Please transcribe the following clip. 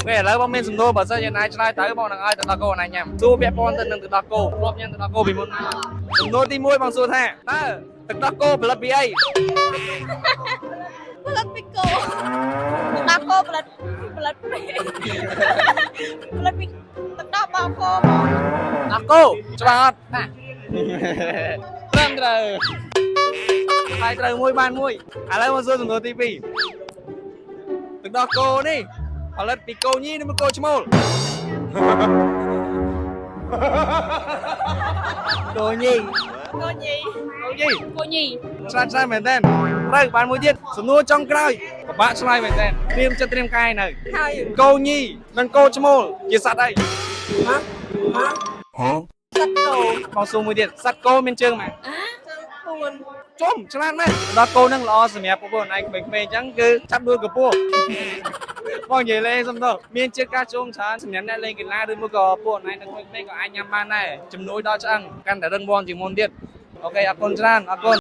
ពេលឥឡូវបងមានសំណួរបើសិនជាណាយឆ្លើយត្រូវបងនឹងឲ្យទឹកដោះគោណាញ៉ាំសួរពាក់ព័ន្ធទៅនឹងទឹកដោះគោធ្លាប់ញ៉ាំទឹកដោះគោពីមុនមកសំណួរទី1បងសួរថាតើទឹកដោះគោផលិតពីអី ផលិតពីគោទឹកដោះគោផលិតផលិតពីផលិតពីទឹកដោះបោគោបង ដោះគោច្បាស់អត់បាទត្រឹមត្រូវឆ្លើយត្រូវមួយបានមួយឥឡូវមកសួរសំណួរទី2ទឹកដោះគោនេះផលិតពីគោញីឬមកគោឈ្មោលគោញី គោញី គោញី គោញី ឆ្លាតឆ្លាតមែនតើត្រូវបានមួយទៀតសំណួរចុងក្រោយពិបាកឆ្លើយមែនតើត្រៀមចិត្តត្រៀមកាយនៅ ហើយ គោញីនិងគោឈ្មោលជាសត្វអី សត្វគោ បងសួរមួយទៀតសត្វគោមានជើងម៉េច ជើងពួន ជុំឆ្លាតមែនដល់គោនឹងល្អសម្រាប់បងប្អូនឯងក្មេងៗអញ្ចឹងគឺចាប់ដួលកពស់បងនិយាយលេងសំដៅមានជាតិកាល់ស្យូមច្រើនសម្រាប់អ្នកលេងកីឡាឬមួយក៏ពួកឯងនៅក្មេងៗក៏អាចញ៉ាំបានដែរជំនួយដល់ឆ្អឹងកាន់តែរឹងមាំជាងមុនទៀត OK អរគុណច្រើនអរគុណ។